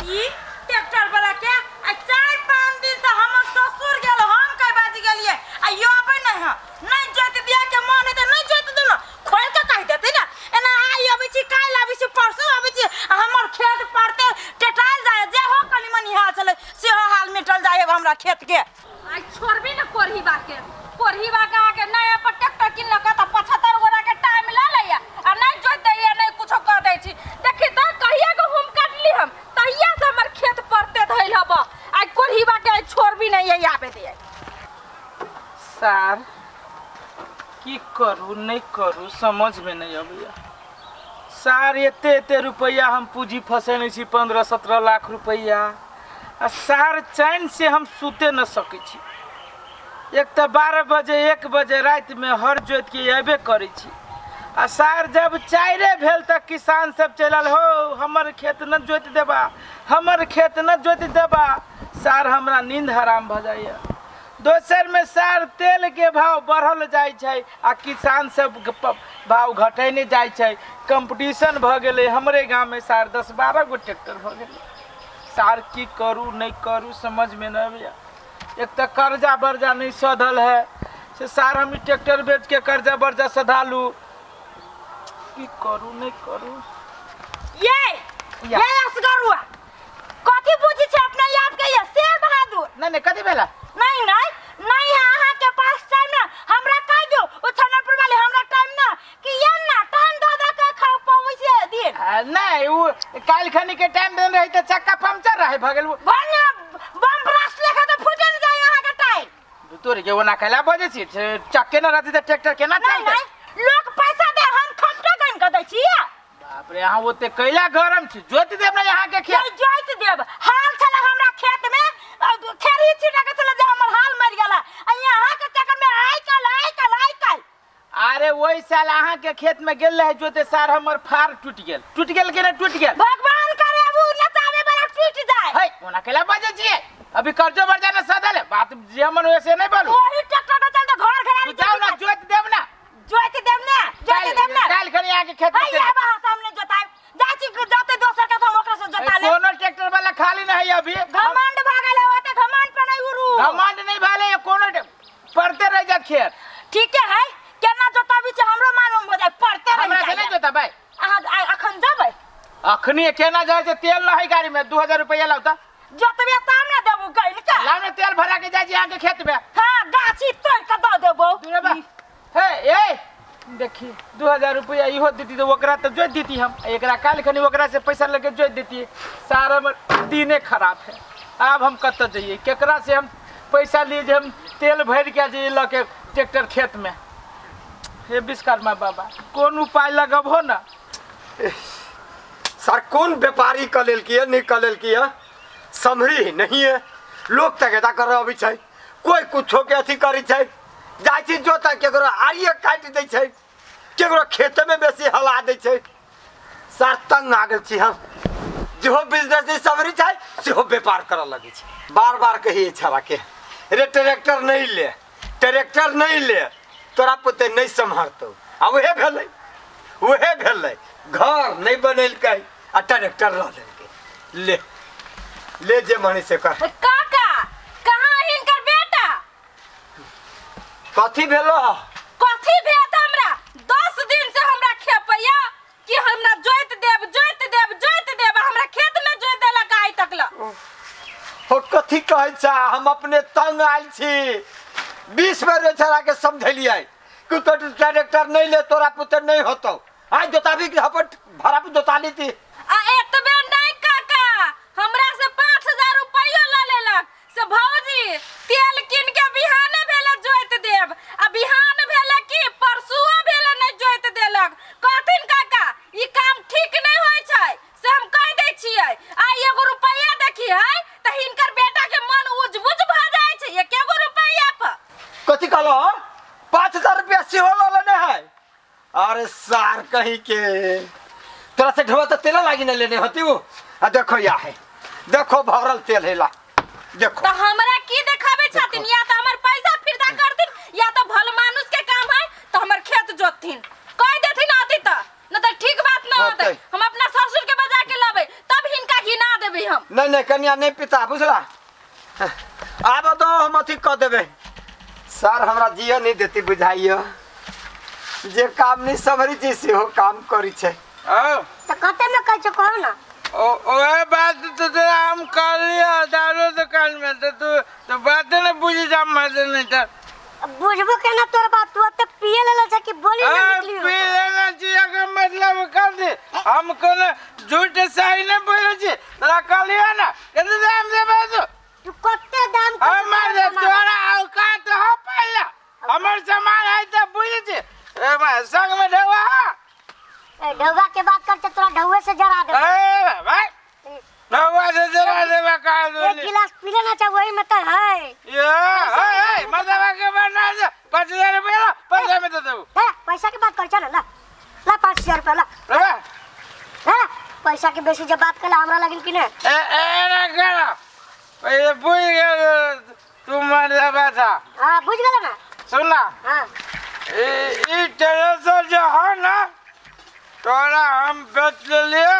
ई tractor वाला के आ 4-5 दिन से हमर ससुर गेल, हम कई बाजी गेलिए आ यो अबै नहीं है। नहीं जोत दिया के मन है त नहीं जोत दो ना, खोल के कह देते ना। एना आइ अबै छी, काल्हि अबै छी, परसू अबै छी, आ हमर खेत पड़ते टेटाल जाय, जे हो कनी मनी हाल चले सेहो हाल मिटल जाय अब हमरा खेत के। आइ छोड़बी न कोरही बा के, कोरही बा के अहाँके नया पर ट्रैक्टर किनलक तऽ 75 गोरा के टाइम लऽ लैया आ नहि जोति दैया, नहि कुछो कऽ दै छी। देखी तऽ कहिया के हम काटली हम तहिया से हमर खेत पड़ते धैल हब। आइ कोरही बा के आइ छोड़बी नहीं है आबे दे। सार की करू नहीं करू समझ में नहीं अबैया। सार एते एते रुपैआ हम पूंजी फसेने छी, 15-17 लाख रुपैआ, आ सार चैन से हम सुते न सकै छी। एक तऽ 12 बजे 1 बजे राति में हर जोति के अयबे करै छी, आ सार जब 4 भेल तऽ किसान सब चलि आयल, हो हमर खेत न जोति देबा, हमर खेत न जोति देबा। सार हमरा नींद हराम भऽ जाइए। दोसर में सार तेल के भाव बढ़ल जाइ छै आ किसान सब भाव घटेने जाइ छै। कंपटीशन भऽ गेलै हमरे गाँव में, सार 10-12 गो ट्रैक्टर भऽ गेलै। सार की करू नहीं करू समझ में नहीं अबैया। एक तऽ कर्जा बर्जा नहीं सधल है से सार हम ई ट्रैक्टर बेच के कर्जा बर्जा सधा लू। की करू नहीं करू। ये या। ये असगरुआ कथी बुझी छै अपना आप के? ये शेर बहादुर। नहीं नहीं कथी भेला? नहीं नहीं नहीं है अहाँ के पास टाइम ना, हमरा कह दो ओ छनपुर वाले हमरा टाइम ना कि ये ना टाइम दऽ दऽ के खा पाबै छै दिन। नहीं वो काल्हि खनी के टाइम देने रही तऽ चक्का पंक्चर रहे भऽ गेल। भने बम ब्लास्ट लेखा तऽ फूटि ने जाय अहाँ के टाइम। तोरे के ओना कैला बजै छी, चक्के न रहतै तऽ ट्रैक्टर केना नहीं, चलतै? नहीं, लोग पैसा दे हम खपटा गन के दै छी। बाप रे, अहाँ ओते कैला गरम छी, जोति देब ने अहाँ के खेत? नहीं जोति देब, हाल छला हमरा खेत में, खेरही छिटा के छला जे हमर हाल मरि गेला। आ यहाँ के चक्कर में आइ काल्हि, आइ काल्हि, आइ काल्हि। अरे ओहि साल अहाँ के खेत में गेल रहे जोते, सार हमर फार टूटि गेल। टूटि गेल कि नहीं टूटि गेल? भगवान करे अब उ नचावे वाला टूटि जाए। है ओना कैला बजै छियै? अभी कर्जो बर्जा ने सधल है, बात जे मन वैसे नहीं बोलू। ओही ट्रैक्टर के चलते घर घरारी जाओ ना, जोति देब ना। जोति देब ना, जोति देब ना। काल्हि खनी अहाँ के खेत में है, चलि आब अहाँ सामने जोतायब। जाइ छी जोते दोसर के, तो हम ओकरा से जोता लेब। कोनो ट्रैक्टर वाला खाली नहीं है अभी। घमंड भऽ गेल है, ओते घमंड पर नहीं उड़ू। घमंड नहीं भेलै, कोनो पड़ते रह जात खेत। ठीके है, केना जोताबी छै हमरो मालूम हो जाए, पड़ते रह हमरा से जाए। नहीं जोताबै। अहाँ अखन जेबै? अखनी केना जाइ छै, तेल नहीं है गाड़ी में, 2000 रुपया लाउ तऽ। जोतबे सामने देबू गइल के। लाउ ने तेल भरा के जाइ छी अहाँ के खेत में। हाँ, गाछी तोड़ के दऽ देबो। दूर बा। हे, ए, देखी 2000 रुपया इहो देती तऽ ओकरा तऽ जोति देती हम, एकरा काल्हि खनी ओकरा से पैसा लेके जोति देती। सारा हमर दिने खराब है। आब हम कतऽ जइए, केकरा से हम पैसा लिए जे हम तेल भरि के जइए लऽ के ट्रैक्टर खेत में। हे विश्वकर्मा बाबा, कोन उपाय लगबहो ना? सर कोन व्यापारी कऽ लेलकै है, नहि कऽ लेलकै है, सम्हरी नहीं है। लोग तगेदा करऽ अबै छै, कोइ कुछो के अथी करै छै, जाइ छी जोता केकरो आड़िए काटि दै छै, केकरो खेतमे बेसी हला दै छै। सर तंग आ गेल छी हम। जेहो बिजनेस नहि सम्हरी छै सेहो व्यापार करऽ लगै छै। बार बार कहिए छड़ा के, रे ट्रैक्टर नहीं ले, ट्रैक्टर नहीं ले, तोरा पुते नहीं सम्हरतौ। आ उहे भेलै, उहे भेलै, घर नहीं बनेलकै आ ट्रैक्टर लऽ लेलकै। ले ले जे मने से कर। काका कहाँ है हिनकर बेटा? कथी भेलो? कथी भेल हमरा? 10 दिन से हमरा खेपैया कि हमरा जोति देब, जोति देब, जोति देब, हमरा खेत में जोति देलक आइ तक ल। हो कथी कहै छा, हम अपने तंग आयल छी। 20 बेर बेचारा के समझेलियै कि तो ट्रैक्टर नहीं ले, तोरा पुते नहीं होतौ। आइ जोताबी के अपन भाड़ा पर जोता ली थी। आ एतबे नहीं काका, हमरा से 5000 रुपयो ल लेलक। से भौजी तेल किन के बिहाने भेले जोति देब, आ बिहान भेले कि परसुओ भेले नहीं जोति देलक। कहथिन काका ई काम ठीक नहीं होय छै, से हम कह दै छियै। आ एगो रुपैया देखी है त हिनकर बेटा के मन उजबुज भ जाय छै एकेगो रुपैया पर। कथी कहलो? 5000 रुपया सेहो ल लेने है। अरे सार कहीं के तोरा से ढोआ तो तेल लागी न लेने होती वो। आ देखो या है, देखो भरल तेल है ला, देखो। तो हमरा की देखाबे छथिन? या तो हमर पैसा फिरता करथिन, या तो भल मानुस के काम है तो हमर खेत जोतथिन। कह देथिन आती त न त ठीक बात न होतै। होतै। हम अपना ससुर के बजा के लाबै तब हिनका घिना देबै। पीबी हम। नहीं नहीं कन्या नहीं पीता बुझला। आब तो हम अथी कऽ देबै सर, हमरा जिय नहीं देती बुझाइयो। जे काम नहीं समरी छै सेहो काम करै छै। ओ तऽ कते में कहै छौ कहू ना। ओ ओहे बात तो तोरा हम कहलियै दारू दुकान में तो तू तो बात नहीं बुझी जा मर्द नहीं तो बुझबो केना तोर बात, तू ओते पिए लेले छै कि बोली ना निकली। पी लेना चाहिए के मतलब कर दे। हम कोनो झूठ सही नहीं बोले छी तोरा कहलियै ना कते दाम देबै तू? तू कते दाम हम मर दे तोरा औकात हो पहला हमर सामान है तो बुझ छी संग में ढौआ। ए ढौआ के बात कर तोरा ढौए से जरा दे। ए भाई ढौआ से जरा देबा का एक गिलास पी लेना चाहे वही में तो है। ये ए ए मर्दवा के बना दे 5000 रुपया ला पैसा में दे देबू। ए पैसा के बात कर चल ला ला 5000 रुपया ला। ला पैसा के बेसी जब बात करला हमरा लगिन कि ने। ए ए ना करा पहिले बुझ गेल तू मर्दवा था। हां बुझ गेल ना। सुन ना। हां ई टेरेसर जो है ना तोरा हम बेच लेलिए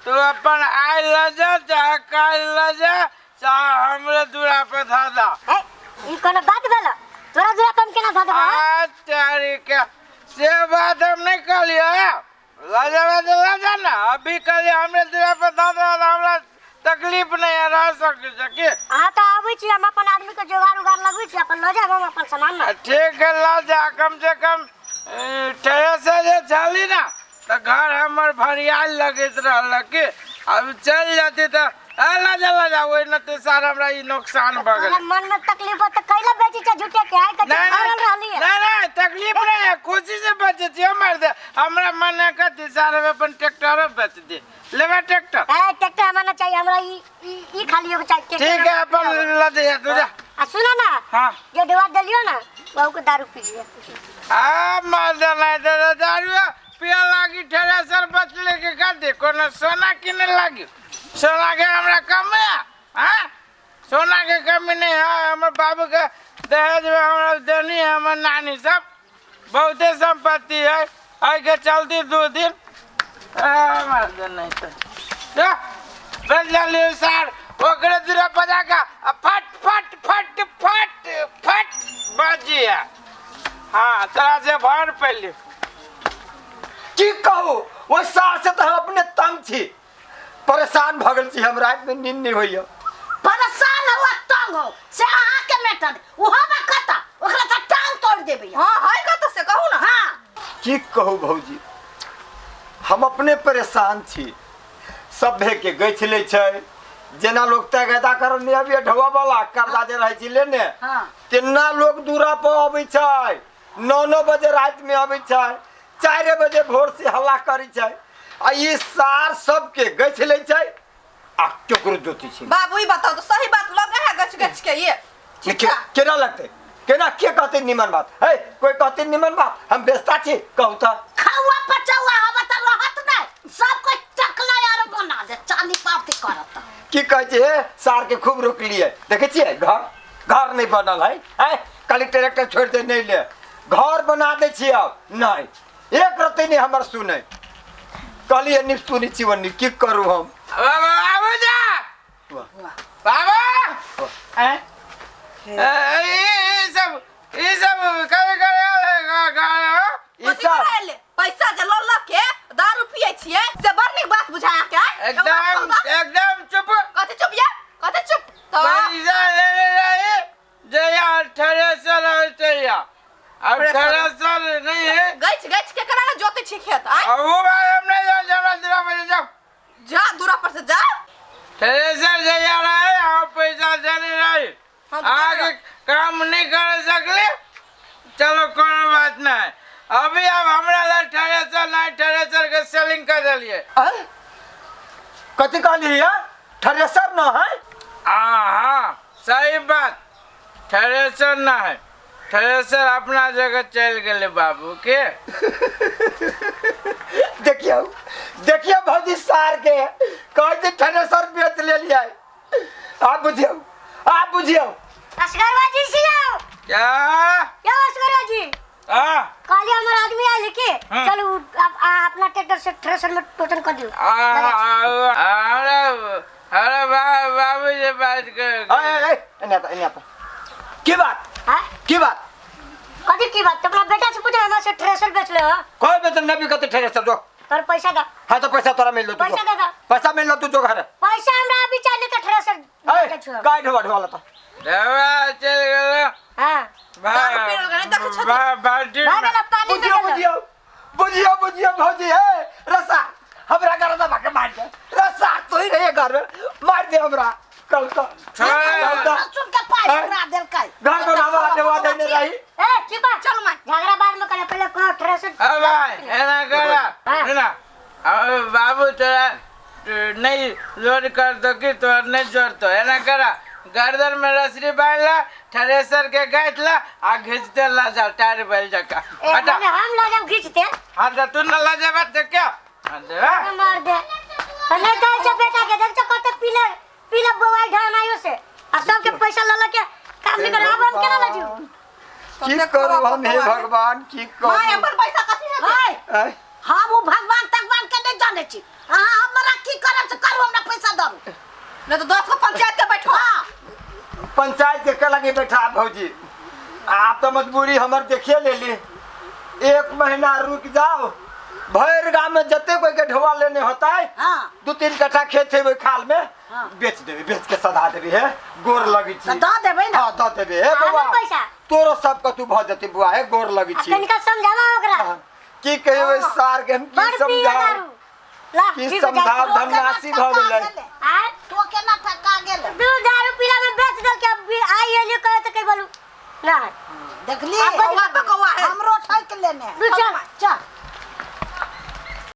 तू अपन आइ लऽ जा चाहे काल्हि लऽ जा चाहे हमरे दूरा पे धऽ दा। ए ई कोनो बात भेल? तोरा दूरा पे हम केना धऽ देबो? आज तारीख से बात हम नहीं कहलिए लऽ जेबै तऽ लऽ जा ना। अभी कहलिए हमरे दूरा पे धऽ दे हमरा तकलीफ नहीं है रह सकै छै की। अहाँ तऽ आबै छी हम अपन आदमी के जोगार उगार लगबै छी अपन लऽ जायब हम अपन सामान ना। ठीक है लऽ जा कम से कम टेरेसर जे छली ना तऽ घर हमर भरियाल लगैत रहल की। अब चलि जाती तऽ लऽ जा लऽ जा ओहि ने सार हमरा ई नुकसान भऽ गेल। मन में तकलीफ हो तऽ कैला बेची छै झूठे के आइ कथी भरल रहली है। नहीं नहीं तकलीफ नहीं है खुशी से बेचै छी हमर दे हमरा मन है कथी सार हम अपन ट्रैक्टरो बेच दे लेबै ट्रैक्टर। ए ट्रैक्टर हमरा ना चाहिए हमरा ई ई खाली एगो चाहिए। ठीक है अपन लऽ दे तू जा। आ सुनो ना। हाँ जे दवा देलियो ना बहू के दारू पी लिया। आ मर्द नहीं दे दारू पिया लागी थ्रेसर बचले के कथी कोनो सोना किने लागी? सोना के हमरा कमी है हाँ सोना के कमी नहीं है। हमर बाबू के दहेज में हमरा देनी है हमर नानी सब बहुते संपत्ति है एहि के चलती 2 दिन मर्द नहीं तो जा बेच लेलियै सार ओकरे दूरा बजा के फट फट फट फट फट बजिया। हाँ तोरा से भर पैली की कहू वो सार से तो हम अपने तंग छी परेशान भऽ गेल छी हम राति में नींद नहीं होइया। परेशान हो तंग हो से अहाँ के मैटर उहो बा कता ओकरा से टांग तोड़ देबै। हां है कत से कहू ना। हां की कहू भौजी हम अपने परेशान छी। सभे के गछि लै छै जेना लोग तगेदा कर नहीं अभी ढौआ वाला कर्जा जे रहै छी लेने। हां तेना लोग दूरा पर अबै छै 9-9 बजे राति में अबै छै 4 बजे भोर से हल्ला करै छै आ ई सार सबके गछि लै छै आ केकरो जोति छै। बाबू ई बताओ तो सही बात लगे है गछ गछ के ये केना लगतै केना के कहतै निमन बात है कोई कहतै निमन बात हम बेचता छी कहू तऽ खावा पचावा हवा त रहत नहीं सब कोई चकला यार बना दे चांदी पाती करत। की कहै छै हे सार के खूब रोकलियै देखै छियै घर घर नहीं बनल है हैं खाली ट्रैक्टर छोड़ि दे नहीं ले घर बना दै छियै अब नहीं एक रत्ती नहीं हमर सुनै कहलियै नहीं सुनै छी ओन्नी की करू हम। बाबू जा बाबा ई सब करे करे ई सब पैसा जे लऽ लऽ के दारू पियै छियै से बड़ नीक बात बुझाया के एकदम एकदम चुप। कथी चुप या कथी चुप तो पैसा ले ले रही जया थ्रेसर होते या अब थ्रेसर नहीं है गछ गछ के करा जोते छी खेत आय अब वो भाई हम नहीं जाओ हमरा दूरा पर जाओ जा दूरा पर से जा थ्रेसर जया रहे आप पैसा देने रही आगे काम नहीं कर सकले चलो कोनो बात नहीं अभी अब हमरा ला थ्रेसर नहीं थ्रेसर के सेलिंग कर दिलिए। कथी कहली है थ्रेसर न है? हाँ सही बात थ्रेसर ना है थ्रेसर अपना जगह चल गए बाबू के। देखियो देखियो भौजी सार के कहै थ्रेसर बेच लेलियै। आप बुझियो आप बुझियो। असगरवा जी सियो क्या क्या असगरवा जी? हां काली हमर आदमी आयल के चलू अपना ट्रैक्टर से थ्रेसर में टोचन कर दियो। अरे अरे बाबू से बात कर। ए ए एने आता, एने आता। की बात? हाँ? की बात? कथी की बात? तो अपना बेटा से पूछो, हमरा से थ्रेसर बेच ले हो। कोई बेचन नहीं बिकते थ्रेसर जो। तोर पैसा दा। हाँ तो पैसा तोरा मिल लो तू। पैसा दे दा। पैसा मिल लो तू जो घर। पैसा हमरा अभी चाहिए तो थ्रेसर ए बेच छो। काय ढोवा ढोवा लता। ढोवा चल गेलो। हां। दारू पी रहल नहीं देखै छथि। बाल्टी भऽ गेलो पानी में बुझियो गेलो। बुझियो बुझियो बुझियो भौजी हे रसा हमरा घर दबा के मार दे। रसा तो ही रहे घर में मार दे हमरा कल तो। सुन के पाई पूरा देलकै। घर में हवा देवा देने रही। ए चुप चल माय। झगड़ा बाद में करे, पहले कहो थ्रेसर। अरे भाई एना करा एना। अब बाबू तोरा नहीं लोड कर दो कि तोरा नहीं जोड़ तो एना करा गर्दन में रसरी बांध ला, थ्रेसर के गांठ ला आ घिंचते ला जा टायर बैल जका। ए, हटा। मने हम ला जाब घिंचते। हाँ तो तू न ला जाबा तो क्या? हाँ तो हाँ। मार दे। नहीं कहै छै बेटा के, देख छ कते पीला पीला बोआई धान आयो से। आ सबके पैसा ल ल के काम नहीं करे, अब हम केना ल जीव? की करू हम हे भगवान, की करू? माय अपन पैसा कथी हेतै? आँय? हम उ भगवान तगवान के नहीं जानै छी। अहाँ हमरा की करब से करू, हमरा पैसा दरू। नहीं तो 10 को पंचायत के बैठो। हाँ। पंचायत के लगे बैठा भौजी। आप तो मजबूरी हमर देखिए ले ली। 1 महीना रुक जाओ, भर गांव में जते कोई के ढोवा लेने होता है, हाँ। 2-3 कट्ठा खेत है वही खाल में, हाँ। बेच देबी, बेच के सधा देबी है, गोर लगी छी। तो दऽ देबै ना? हाँ, दऽ देबी। हे आबो बउआ, पैसा। तोरो सब कतू भऽ जेतै बुआ, हे गोर लगी आ छी। कनिका समझावा ओकरा। हाँ। की कहिबै सार के हम, की बड़ पिए समझाउ? दारू। ला, की ठीक हो जाए। समझाउ, धनराशि भऽ गेलै। आँय? तो केना ठका गेलै? दू दारू पीला में बेच देलकै, अब भी आइ एलियै कहै तऽ कहि बोलू। नहीं। देखली? कौआ तो कौआ है। हमरो ठकि लेने। दू चल। चल।